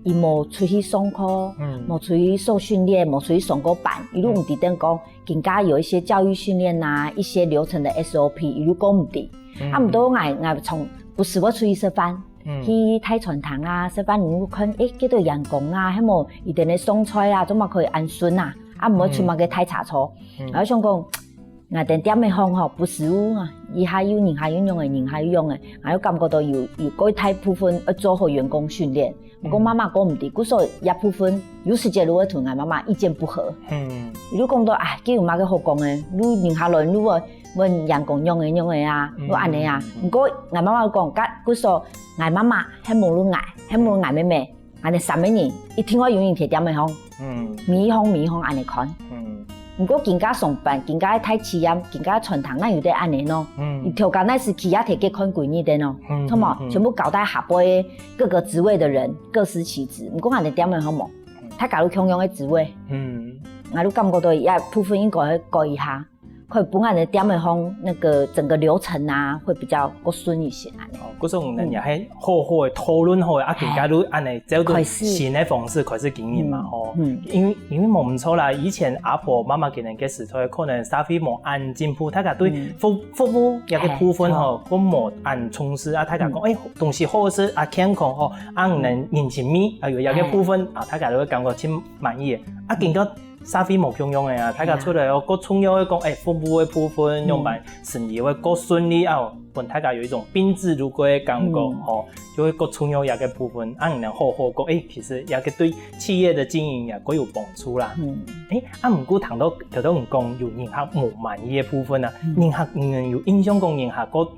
佢無出去上課，嗯。無出去受訓練，無出去上過班，佢就毋知等講， 今下有一些教育訓練啊，一些流程的S O P，佢就顧毋得。嗯。啊，毋過𠊎，𠊎從不時會出去食飯，嗯。去大餐廳啊，食飯你就看，誒，幾多員工啊，還無佢等个上菜啊，做麼可以恁順啊？啊，毋會出麼个大差錯。嗯。𠊎想講，𠊎等店仔項吼，不時有啊，一下有，人下有用个，人下有用个，𠊎又感覺到有，有過大部分要做好員工訓練。 毋過媽媽講毋得，故所這部分有時節就會同𠊎媽媽意見不合。嗯。佢就講到，啊，佢有麼个好講个，你人下來，你會問員工仰仔仰仔啊，嗯。你恁仔啊。嗯。毋過𠊎媽媽講，該，故所𠊎媽媽，還無就𠊎，還無就𠊎妹妹，𠊎等三個人，一定會有人在店仔項。嗯。每一項，每一項恁仔看。嗯。 毋過今下上班，今下大企業，今下餐廳，哪有得恁仔喏？嗯。佢頭家該時佢也在該看歸日个喏，嗯，著無？嗯，嗯。全部交代下背个各個職位的人，各司其職。毋過𠊎等店仔項無，嗯。大家都共樣个職位。嗯。𠊎就感覺到這部分應該改一下，可以分𠊎等店仔項那個整個流程啊，會比較較順一些恁仔。哦，故所𠊎等也係 好好个討論好个，啊，今下就恁仔照著新个方式開始經營嘛，吼。嗯，嗯。因為，因為無毋著啦，以前阿婆媽媽佢等个時代，可能社會無恁進步，大家對服，嗯。服務這个部分吼，嘿，著。還無恁重視啊，大家講，嗯。哎，東西好食啊，健康吼，啊，嗯。能人情味啊，有這个部分，嗯。啊，大家就會感覺盡滿意个。啊，今下 社會無共樣个啊，大家出來哦，係啊。較重要个講，哎，服務个部分，嗯。樣般生意會較順利啊，分大家有一種賓至如歸个感覺，嗯。吼，就會較重要這个部分。啊，你能好好講，哎，其實這个對企業个經營也較有幫助啦。嗯。哎，啊，毋過談到，頭先你講有人客無滿意个部分啊，嗯。人客，嗯，有印象講人客較，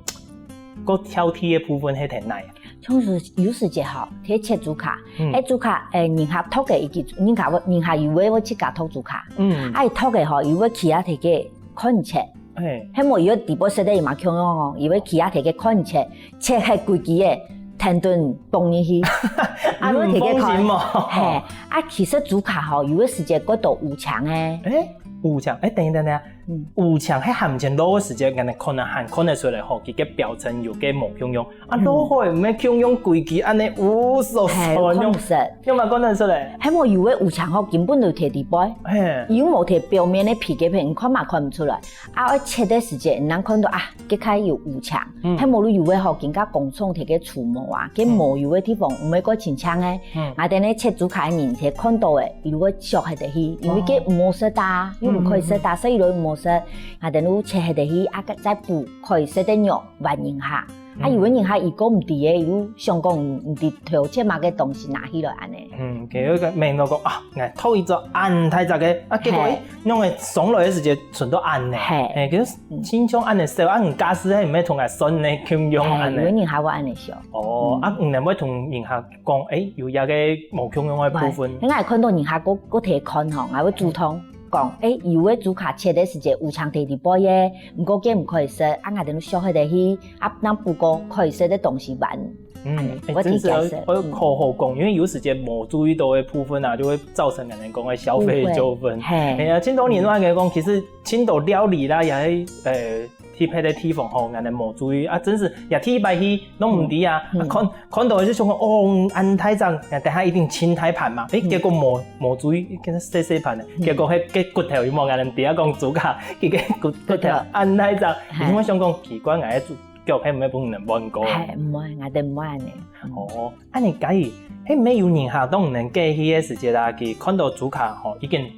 較挑剔个部分係在哪啊？ 像係有時節吼，去切豬腳，嗯。該豬腳，誒，人客剁个，佢，人客會，人客有个會自家剁豬腳，嗯。啊，佢剁个吼，佢會企啊在該看切。嘿。係無，佢會底背食个，佢嘛共樣哦，佢會企啊在該看切，切忒規矩个，跈等放入去。啊，你會在該看。嗯，放心哦。嘿，啊，其實豬腳吼，有个時節較多烏青个。誒，烏青，誒，等一下，等一下，嗯。烏青，該還毋曾落个時節，𠊎等可能還看得出來吼，佢个表層有个無共樣。 啊，嗯。落去毋係共樣規矩恁仔烏索索，嘿，看毋出。仰般看得出來？係無，有个烏青吼，根本就在底背。嘿。佢又無在表面个皮該片，你看嘛看毋出來。啊，愛切个時節，你正看到啊，該塊有烏青。嗯。係無就有个吼，今下工廠在該除毛啊，該，嗯。毛有个地方，毋係蓋清淨个。嗯。啊，等下切豬腳个人，佢看到个，佢就會削忒去，因為該毋好食啊，哦。又毋可以食啊，嗯，嗯，嗯。所以就毋好食。啊，等下切忒去，啊，再補可以食个肉，還人客。 啊，嗯。有个人客佢顧毋得个，佢就想講毋，毋知頭切麼个東西拿起來恁仔。嗯，佢有一個面都講啊，𠊎剁一隻恁大隻个，啊，結果，嘿。誒，仰會上來个時節伸到恁仔。嘿。誒，其實，嗯。親像恁仔笑，啊，你假使係毋係同𠊎算呢，共樣嘿，恁仔。有个人客會恁仔笑。哦，嗯。啊，你會同人客講，誒，有一個無共樣个部分。會，𠊎看到人客，𠊎，𠊎提看吼，𠊎會主動。 講，誒，有个豬跤切个時節，有青在裡背耶，毋過該毋可以食，啊，𠊎等削忒去，啊，正補過可以食个東西還。嗯，恁仔，誒，我提解釋，真是要，要好好講，嗯。因為有時節無注意到个部分啊，就會造成𠊎等講个消費糾紛。誤會，嘿。哎呀，盡多人都還講，嗯。其實盡多料理啦，也係，呃，去別个地方吼，𠊎等無注意啊，真係也第一擺去，攏毋知啊，嗯。啊，看，看到就想講，哦，恁大隻，等下一定盡大盤嘛，誒，嗯。結果無，無注意，跟細細盤个，嗯。結果該，該骨頭有無，𠊎等知啊講豬跤，佢个骨，骨頭，骨頭。恁大隻，嘿。你會想講奇怪，𠊎个豬腳係毋係分人換過？嘿，毋會，𠊎等毋會恁呢。嗯。哦，恁呢，假如，係毋係有人客當然過去个時節啊，佢看到豬跤吼，已經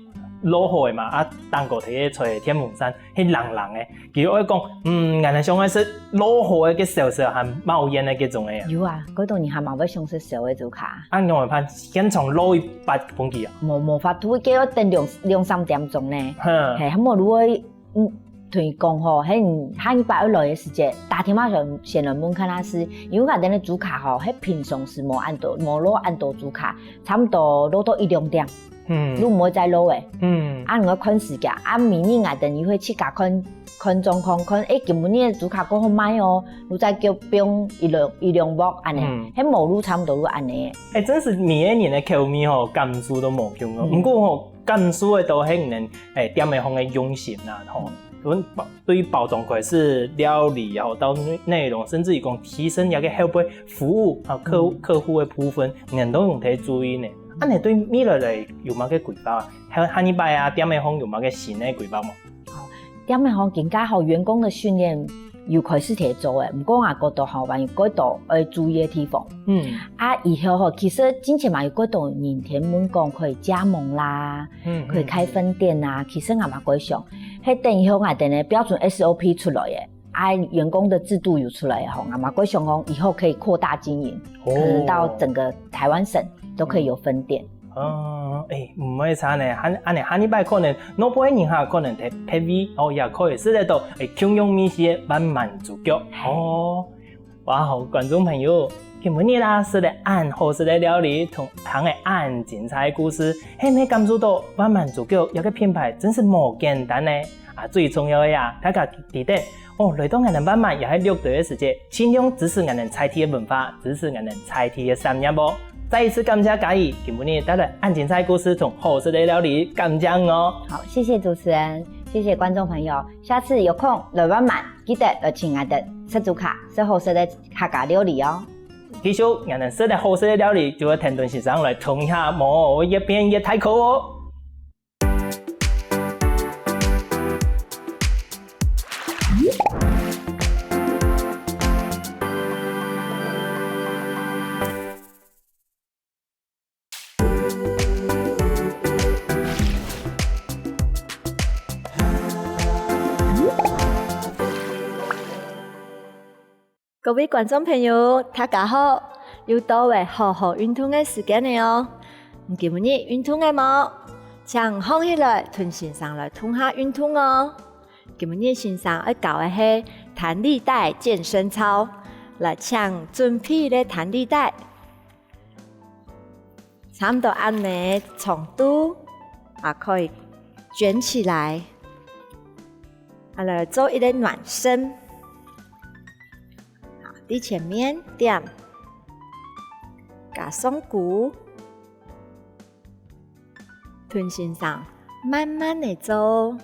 滷好个嘛，啊，頂高頭个吹電風扇，係冷冷个。佢會講，嗯，𠊎等想愛食滷好个，該燒燒還冒煙个該種个啊。有啊，幾多人還嘛會想食燒个豬跤。啊，仰般辦？現場滷一擺分佢啊？無，無法度，佢愛等兩，兩三點鐘呢。哼。嘿，還無如果，嗯，同佢講吼，嘿，下一擺愛來个時節，打電話先，先來問看下是，因為𠊎等个豬跤吼，係平常時無恁多，無滷恁多豬跤，差毋多滷到一兩點。 嗯。就毋會再滷个。嗯。啊，你愛看時間，啊，明日𠊎等又會自家看，看狀況，看，誒，今晡日个豬跤過好賣哦，就再叫放一兩，一兩鑊恁呢，嗯。係無就差毋多就恁呢。誒，真係每個人个口味吼，感受都無共樣哦。嗯。毋過吼，感受得到係你等，誒，店仔項个用心啦，吼。嗯。從包，對包裝開始，料理，然後到內，內容，甚至於講提升這個後背服務，啊，客，嗯。客戶个部分，你等都有在注意呢。 恁呢對未來來有麼个規劃啊？下，下一擺啊，店仔項有麼个新个規劃無？店仔項今下吼，員工个訓練有開始在做誒，毋過𠊎覺得吼，還有幾多愛注意个地方。嗯。啊，以後吼，其實之前嘛有幾多人在問講可以加盟啦，嗯，可以開分店啊，嗯，嗯。其實𠊎嘛會想，係等以後𠊎等个標準S O P出來誒， 啊，員工个制度有出來吼，𠊎嘛會想講以後可以擴大經營，哦。可能到整個台灣省都可以有分店。哦，誒，毋會差呢，恁，恁呢，下一擺可能，外背人客可能特，特別，哦，也可以食得到，誒，共樣味緒个萬巒豬腳。嘿。哦，哇，好，觀眾朋友，今晡日啊，食了恁好食个料理，同聽了恁精彩个故事，係毋係感受到萬巒豬腳這個品牌真係無簡單呢？啊，最重要个啊，大家記得 哦，來到𠊎等萬巒也係六堆个時節，盡量支持𠊎等在地个文化，支持𠊎等在地个產業哦。再一次感謝嘉怡，今晡日帶來恁精彩个故事同好食个料理，感謝你哦。好，謝謝主持人，謝謝觀眾朋友，下次有空來萬巒，記得來請𠊎等食豬跤，食好食个客家料理哦。繼續，𠊎等食了好食个料理，就愛跈等先生來動一下，無越變越大箍哦。 各位觀眾朋友，大家好！又到了好好運動个時間了哦。你今晡日運動了無？請䟘起來，同先生來動下運動哦。今晡日先生愛教个係彈力帶健身操，來，請準備你个彈力帶。 差毋多恁呢長度，啊，可以捲起來，啊，來做一個暖身。好，在前面點，加上鼓，同先生慢慢个做。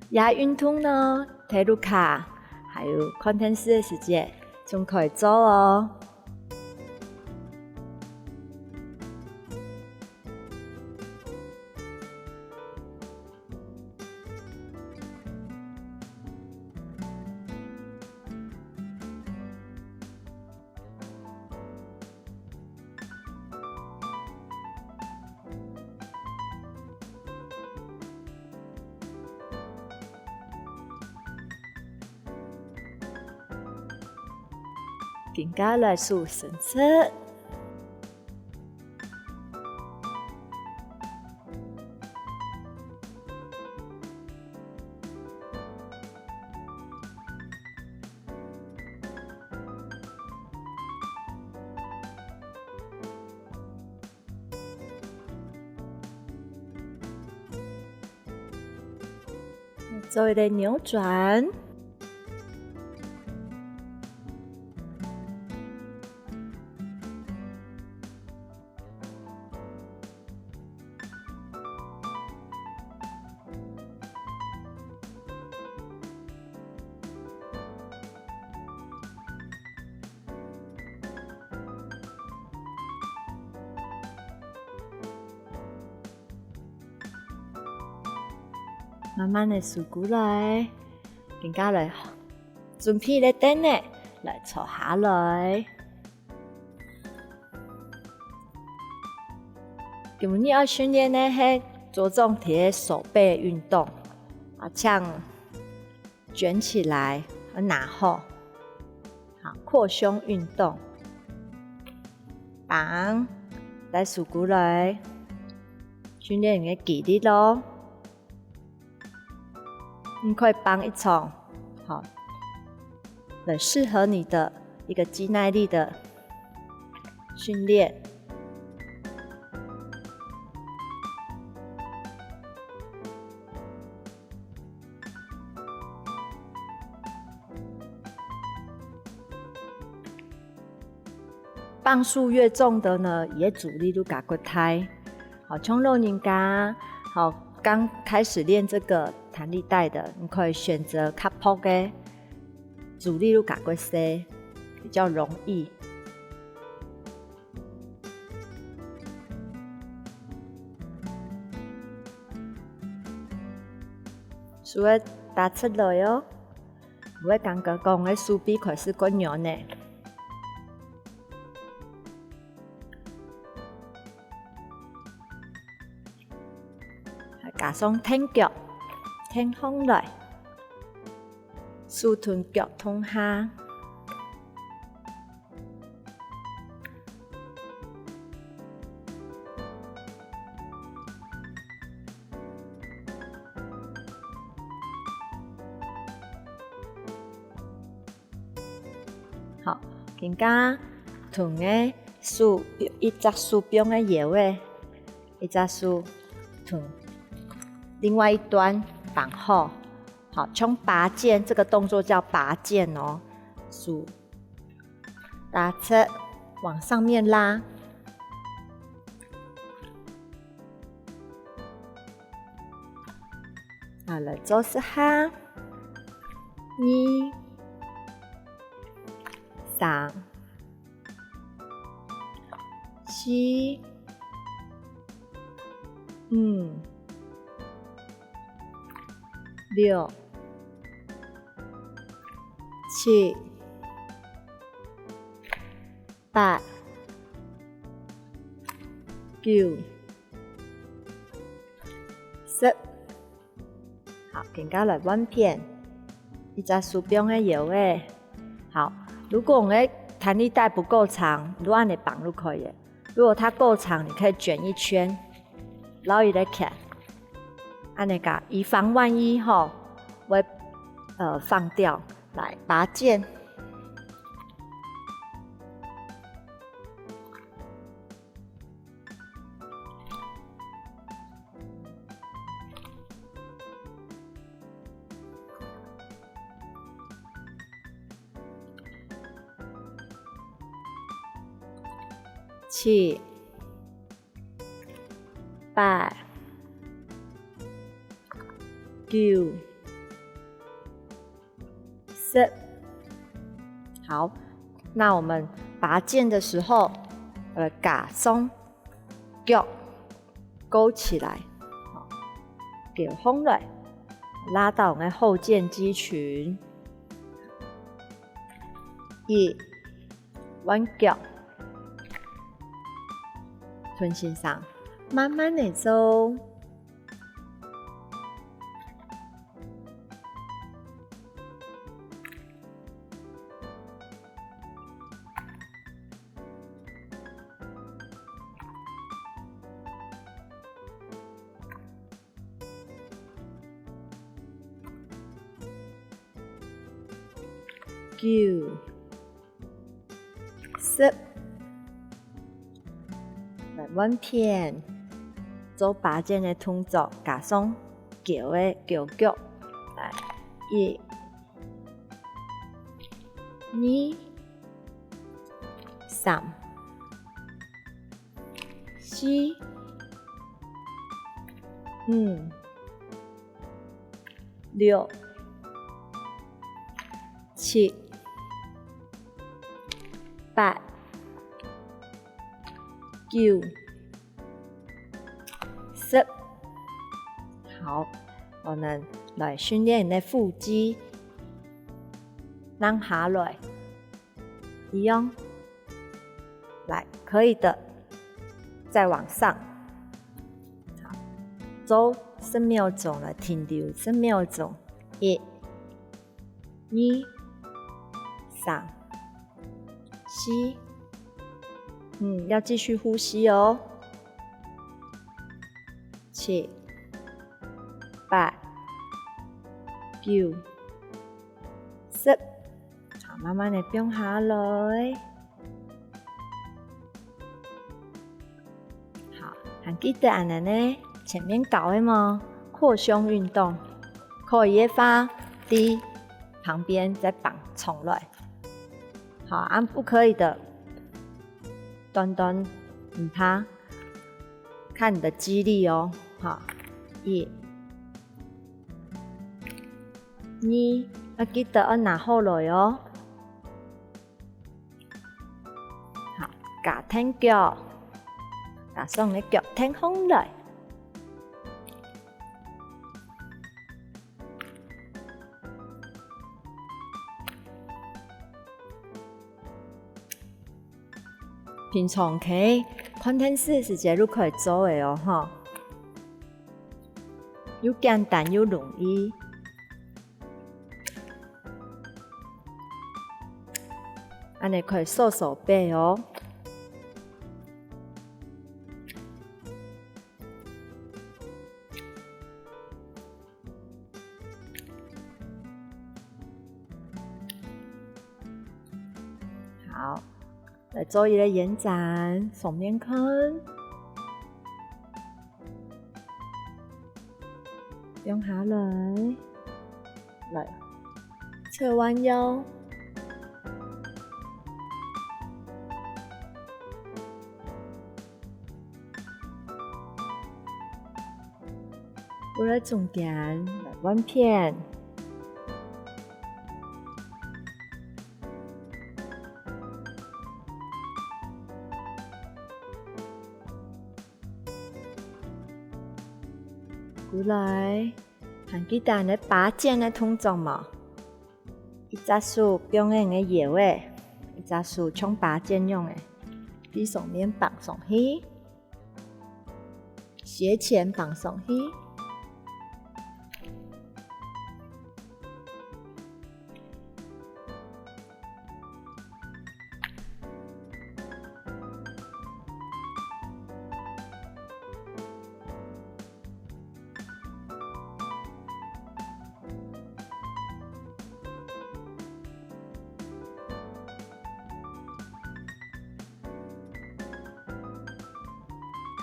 這運動呢，在屋下，還有看電視个時節，就可以做哦。 今下來手伸直。 做一個扭轉。 做慢慢仔收過來，今下來，準備个凳仔，來坐下來。今日愛訓練个係著重在手背運動，啊，像捲起來，拿好，好，擴胸運動。放，再收過來，訓練你个肌力囉。 你可以放一種，好，很適合你的一個肌耐力的訓練。磅數越重的呢，佢个阻力就較過大。好，像老人家，好，剛開始練這個彈力帶的，你可以選擇較薄个，阻力就較過細，比較容易。手愛打直來哦。 有个感覺講，个手臂開始較軟呢。加上跈腳，跈䟘來，手同腳同下。 好，今下同个手，一隻手放个腰仔，一隻手同另外一端放好。好，像拔箭，這個動作叫拔箭哦。手打直，往上面拉。 好，來做十下。二、三、四、五、六、七、 八、九、十。好，今下來換片，一隻手放个腰仔。好，如果你个彈力帶不夠長，你就恁仔放就可以了。如果它夠長，你可以捲一圈，繞一個圈，恁仔个，以防萬一吼，會，呃，放掉。來，拔箭。 七、八、九、十。好，那我們拔箭的時候，呃，加上腳勾起來，好，勾䟘來，拉到𠊎个後薦肌群。一，換腳，同先生慢慢仔做。 九、十。來換片，做拔箭个動作，加上勾个勾腳。來，一、二、三、四、五、 六、七、八、九、十。好， 𠊎等來訓練你个腹肌，䟘下來，一樣。來，可以的，再往上。好，做十秒鐘，來停留十秒鐘。一、二、三、四，嗯，要繼續呼吸哦。七、八、九、十，好，慢慢的放下來。 好，還記得恁樣呢，前面教个無？擴胸運動，可以个話，在旁邊再放上來。好，啊毋可以的，短短毋怕，看你的肌力哦。好，一、二，要記得要拿好來哦。 好，加跈腳，加上你腳跈䟘來。平常个看電視時節就可以做个哦，吼。又簡單又容易。 恁樣可以收收背哦。好，來做一個延展，上面看。 放下來，來，側彎腰。過來中間，來換片。 過來，還記得𠊎等巴掌个動作無？一隻手放在你个腰仔，一隻手像巴掌樣仔，在上面放上去，斜前放上去。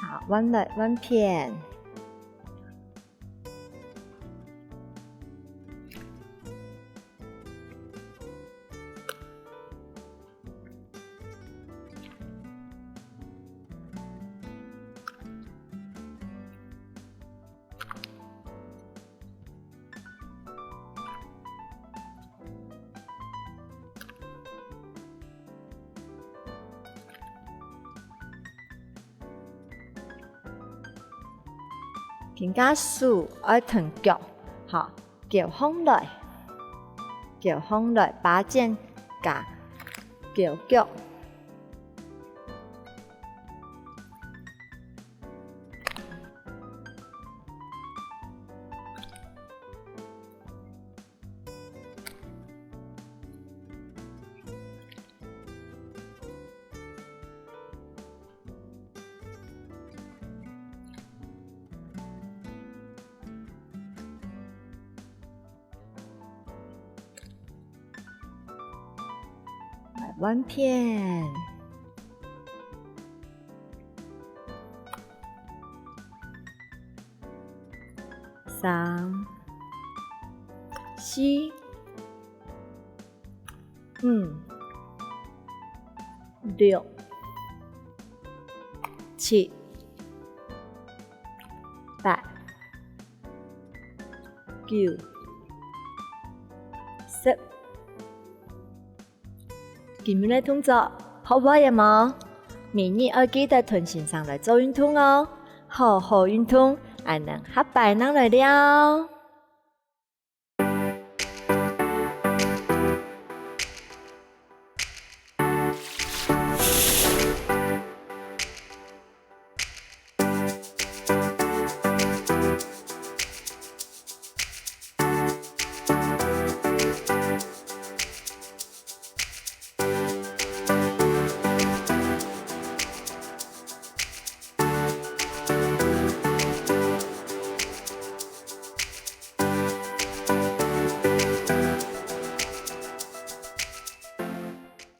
好，換來換片。 今下手愛㧡腳，好，翹䟘來，翹䟘來，巴掌加翹腳。 來換片。三、四、五、六、七、八、九、十。今晡日个動作學會了無？明日愛記得同先生來做運動哦！好好運動，𠊎等下擺正來尞。